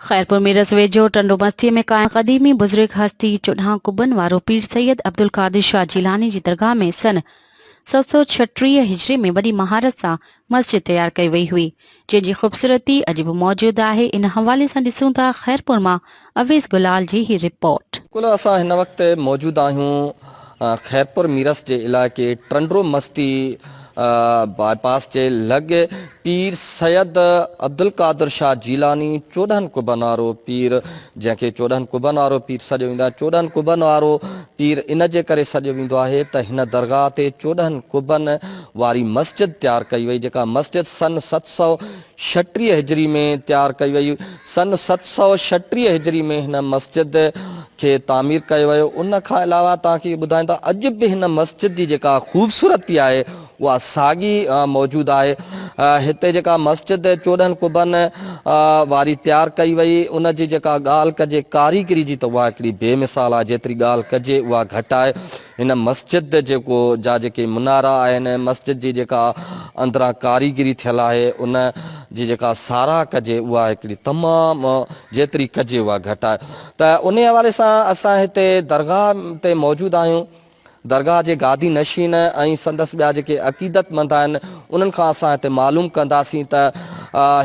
خيرپور ميرس ويجهو ٽنڊو مستيء ۾ قائم قديمي بزرگ هستي چوڏهن قبن وارو پير سيد عبدالقادر شاهه جيلاني جي درگاهه ۾ سن 736 هجري ۾ وڏي مهارت سان مسجد تيار ڪئي وئي هئي جنهن جي خوبصورتي اڄ به موجود آهي ان حوالي سان ڏسون ٿا خيرپور مان اويس گلال جي هي رپورٽ. بلڪل اسان هن وقت موجود آهيون خيرپور ميرس جي علائقي ٽنڊو مستي باء پاس جي لڳ پير سيد عبدالقادر شاهه جيلاني چوڏهن قبن وارو پير جنهن کي چوڏهن قبن وارو پير سڏيو ويندو آهي چوڏهن قبن وارو پير ان جي ڪري سڏيو ويندو آهي ته هن درگاهه تي چوڏهن قبن واري مسجد تيار ڪئي وئي جيڪا مسجد سن 736 هجري ۾ تيار ڪئي وئي سن 736 هجري ۾ هن مسجد کي تعمير ڪيو ويو. ان کان علاوه توهان کي اهو ٻڌايان ته اڄ به هن مسجد جي جيڪا خوبصورتي آهي اها ساڳي موجود آهي. هتي جيڪا مسجد چوڏهن قبن واري تيار ڪئي وئي ان جي جيڪا ڳالهه ڪجي ڪاريگري جي ته اها هڪڙي بي مثال آهي جيتري ڳالهه ڪجي اها گهٽ آهي. هن مسجد جيڪو جا جيڪي منارا آهن مسجد جي جيڪا اندران ڪاريگري ٿيل آهي ان جي جيڪا ساراهه ڪجي اها هڪڙي تمام جيتري ڪجي اها گهٽ آهي ته انهي حوالي سان اسان هتي درگاهه تي موجود آهيون. درگاهه جي گادي نشين ۽ سندس ٻيا جيڪي عقيدتمند آهن انهن کان اسان هتي معلوم ڪنداسين ته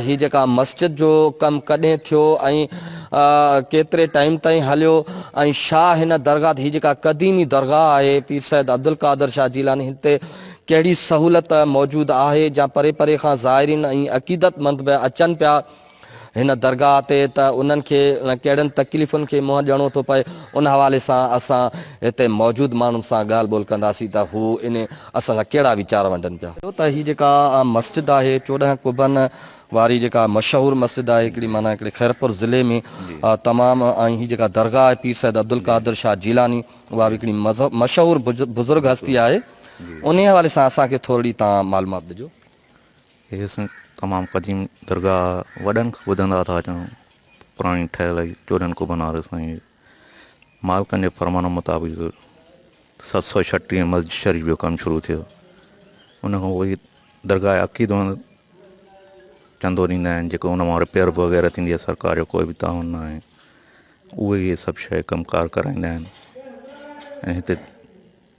هي جيڪا مسجد جو ڪم ڪڏهن ٿيو ۽ ڪيتري ٽائيم تائين هليو ۽ شاهه هن درگاهه تي هي جيڪا قديمي درگاهه آهي پير سيد عبدالقادر شاهه جيلاني هتي ڪهڙي سهولت موجود آهي جا پري پري کان زائرين ۽ عقيدتمند به اچن پيا. هن درگاهه تي ته انهن کي ڪهڙين تڪليفن کي منهن ڏيڻو ٿو پئي ان حوالي سان اسان هتي موجود ماڻهن سان ڳالهه ٻولهه ڪنداسين ته هو ان اسان سان ڪهڙا ويچار ونڊن پيا. ته هي جيڪا مسجد آهي 14 قبن واري جيڪا مشهور مسجد آهي هڪڙي معنيٰ هڪڙي خيرپور ضلعي ۾ تمام ۽ هي جيڪا درگاهه آهي پير سيد عبدالقادر شاهه جيلاني اها به هڪڙي مشهور بزرگ هستي آهي انهي حوالي سان اسان کي ٿورڙي توهان معلومات ڏجو. هيء تمام قديم درگاهه وڏن کان ٻڌندا ٿا اچون. پراڻي ٺهيل هئي 14 قبن واري سائين مالڪن جي فرمان مطابق 736 ۾ مسجد شريف جو ڪم شروع ٿيو. ان کان پوء هي درگاهه عقيدو چندو ڏيندا آهن جيڪو ان مان رپيئر وغيره ٿيندي آهي سرڪار جو ڪوئي به تعاون نه آهي. اهي ئي سڀ شيء ڪم ڪار ڪرائيندا آهن ۽ هتي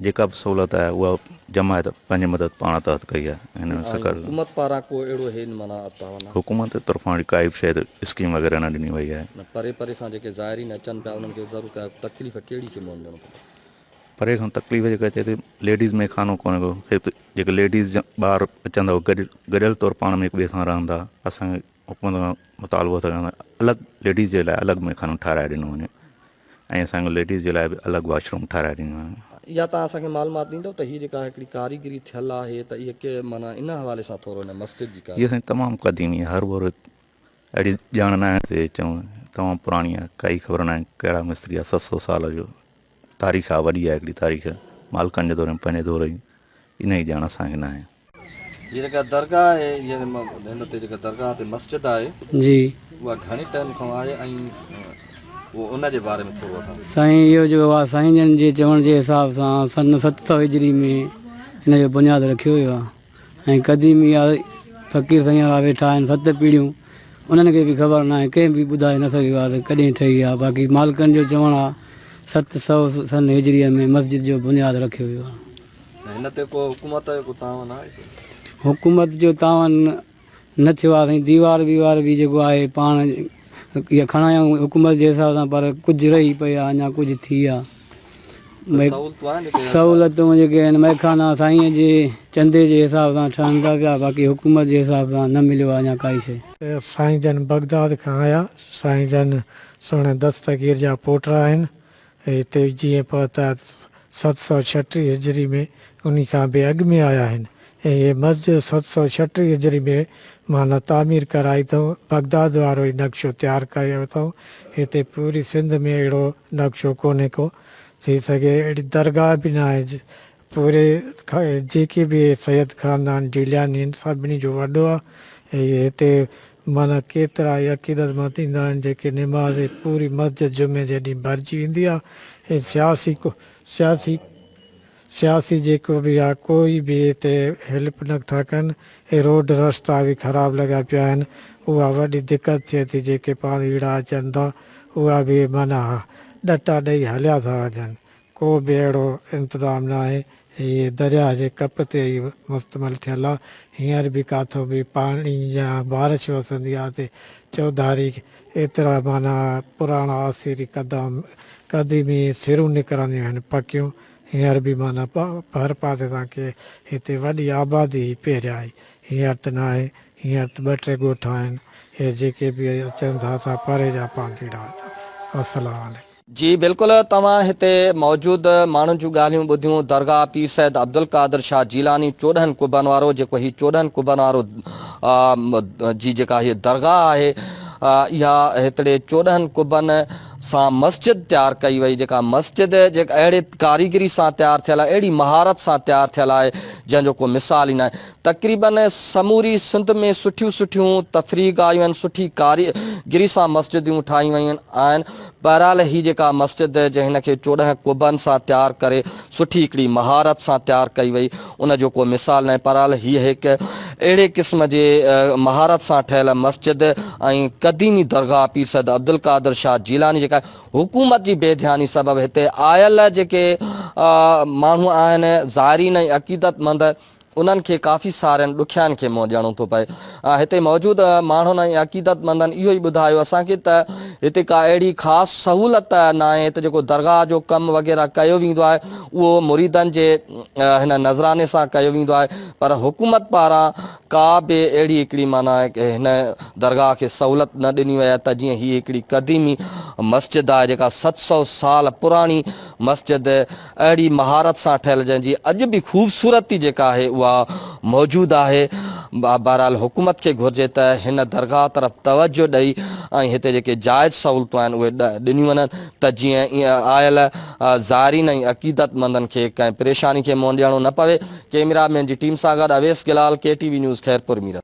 جيڪا به سهولت آهي اها جماعت پنهنجي مدد پاڻ تحت ڪئي آهي ۽ هن ۾ سرڪار حڪومت پاران ڪو اهڙو هين معنيٰ تعاون آهي؟ حڪومت طرفان اهڙي ڪائي به شيء اسڪيم وغيره نه ڏني وئي آهي. نه پري پري کان جيڪي زائرين اچن پيا انهن کي ضرور ڪا تڪليف ڪهڙي کي منهن ڏيڻو پوندو؟ پري کان تڪليف جيڪا اچي ٿي ليڊيز ۾ خانو ڪونهي ڪو هت جيڪي ليڊيز ٻار اچن ٿا اهي گڏ گڏيل طور پاڻ ۾ هڪ ٻئي سان رهن ٿا اسان کي حڪومت کان مطالبو ٿا ڪيون ته الڳ ليڊيز جي لاء الڳ مين خانو ٺهرائي ڏنو وڃي ۽ اسان کي ليڊيز جي لاء به الڳ واش روم ٺهرائي ڏنو وڃي. اها توهان اسان کي معلومات ڏيندو ته هي جيڪا هڪڙي ڪاريگري ٿيل آهي ته اهي ڪي معنيٰ ان حوالي سان ٿورو هن مسجد جي هي سائين تمام قديمي آهي هروڀرو اهڙي ڄاڻ ناهي ته چئون تمام پراڻي آهي ڪائي خبر ناهي ڪهڙا مستري آهي 700 سال جو تاريخ آهي وڏي آهي هڪڙي تاريخ مالڪن جي دور ۾ پنهنجي دور جي انهي جي ڄاڻ اسان کي ناهي. هي جيڪا درگاهه آهي هن تي جيڪا درگاهه تي مسجد آهي جي اها گهڻي ٽائيم کان آهي ۽ اهو ان جي باري ۾ ٿورو اسان سائين اهو جيڪو آهي سائين جن جي چوڻ جي حساب سان سن 700 هجري ۾ هن جو بنياد رکيو ويو آهي ۽ قديمي آهي فقير سائين وارا ويٺا آهن ست پيڙهيون انهن کي به خبر ناهي ڪنهن به ٻڌائي نه سگهيو آهي ته ڪڏهن ٺهي آهي باقي مالڪن جو چوڻ آهي 700 سن هجري ۾ مسجد جو بنياد رکيو ويو آهي. هن تي ڪو حڪومت جو ڪو تعاون آهي ڪو؟ حڪومت جو تعاون نه ٿيو آهي سائين ديوار ويوار به جيڪو آهي پاڻ اها کڻايائون حڪومت جي حساب سان پر ڪجهه رهي پئي آهي اڃا ڪجهه ٿي آهي سهولتون جيڪي آهن مئخانا سائين جي چندي جي حساب سان ٺهن ٿا پيا باقي حڪومت جي حساب سان نه مليو آهي اڃا ڪائي شيء. سائين جن بغداد کان آيا سائين جن سهڻي دستگير جا پوٽا آهن هتي جيئن پهتا 736 هجري ۾ انهي کان به اڳ ۾ آيا آهن ۽ هيء مسجد 736 هجري ۾ معنيٰ تعمير ڪرائي اٿئون، بغداد وارو ئي نقشو تيار ڪيو اٿئون، هتي پوري سنڌ ۾ اهڙو نقشو ڪونهي ڪو، ٿي سگهي اهڙي درگاهه به ناهي، پوري جيڪي به سيد خاندان جيلاني آهن سڀني جو وڏو آهي ۽ هتي معنيٰ ڪيترا ئي عقيدتمند ايندا آهن جيڪي نماز پوري مسجد جمعي جي ڏينهن ڀرجي ويندي آهي ۽ سياسي سياسي سياسي جيڪو به آهي ڪوئي به هتي هيلپ نه ٿا ڪن ۽ روڊ رستا به خراب لڳا پيا آهن. اها وڏي دقت ٿئي ٿي جيڪي پانڌيئڙا اچن ٿا اها به معنيٰ ڏٽا ڏئي هليا ٿا وڃن ڪو به اهڙو انتظام ناهي. هيء درياهه جي ڪپ تي ئي مشتمل ٿيل آهي. هينئر به ڪاٿو به پاڻي يا بارش وسندي آهي ته چوڌاري ايترا معنيٰ پراڻا آثيري قدام قديمي سرون نڪرنديون آهن پڪيون هينئر به معنيٰ هر پاسي سان ڪي هتي وڏي آبادي هئي پهريان هئي هينئر ته ناهي هينئر ته ٻه ٽي ڳوٺ آهن هي جيڪي به اچن ٿا سا پري جا پانڌيئڙا السلام عليڪم. جي بلڪل توهان هتي موجود ماڻهن جون ڳالهيون ٻڌيون درگاهه پير سيد عبدالقادر شاهه جيلاني 14 قبن وارو جيڪو هي 14 قبن وارو جي جيڪا هي درگاهه آهي اها هتڙي 14 قبن سان مسجد تيار ڪئي وئي جيڪا مسجد جيڪا اهڙي ڪاريگري سان تيار ٿيل آهي اهڙي مهارت سان تيار ٿيل آهي جنهن جو ڪو مثال ئي ناهي تقريبن سموري سنڌ ۾ سٺيون سٺيون تفريح گاهيون آهن، سٺي ڪاري گري سان مسجديون ٺاهيون ويون آهن، بهرحال هي جيڪا مسجد جنهن هن کي 14 قبن سان تيار ڪري سٺي هڪڙي مهارت سان تيار ڪئي وئي ان جو ڪو مثال ناهي، بهرحال هي هڪ اهڙي قسم جي مهارت سان ٺهيل مسجد ۽ قديمي درگاهه پير سيد عبدالقادر شاهه جيلاني جيڪا حڪومت جي بي ڌياني سبب هتي آيل جيڪي ماڻهو آهن زائرين ۽ عقيدتمند انهن کي ڪافي سارين ڏکيائين کي منهن ڏيڻو ٿو پئي. هتي موجود ماڻهن ۽ عقيدتمندن اهو ئي ٻڌايو اسان کي ته هتي ڪا اهڙي خاص سهولت ناهي هتي جيڪو درگاهه جو ڪم وغيره ڪيو ويندو آهي اهو مريدن جي هن نذراني سان ڪيو ويندو آهي پر حڪومت پاران ڪا به اهڙي هڪڙي معنيٰ هن درگاهه کي سهولت نه ڏني وئي آهي ته جيئن هي هڪڙي قديمي مسجد آهي جيڪا 700 سال پراڻي مسجد اهڙي مهارت سان ٺهيل جنهن جي اڄ به خوبصورتي جيڪا آهي اها موجود آهي. بهرحال حڪومت کي گهرجي ته هن درگاهه طرف توجه ڏئي ۽ هتي جيڪي جائز سهولتون آهن اهي ڏنيون وڃن ته جيئن آيل زائرين ۽ عقيدتمندن کي ڪنهن پريشاني کي منهن ڏيڻو نه پوي. ڪيميرا مين جي ٽيم سان گڏ Awais Gilal, K T V news Khairpur Mirs.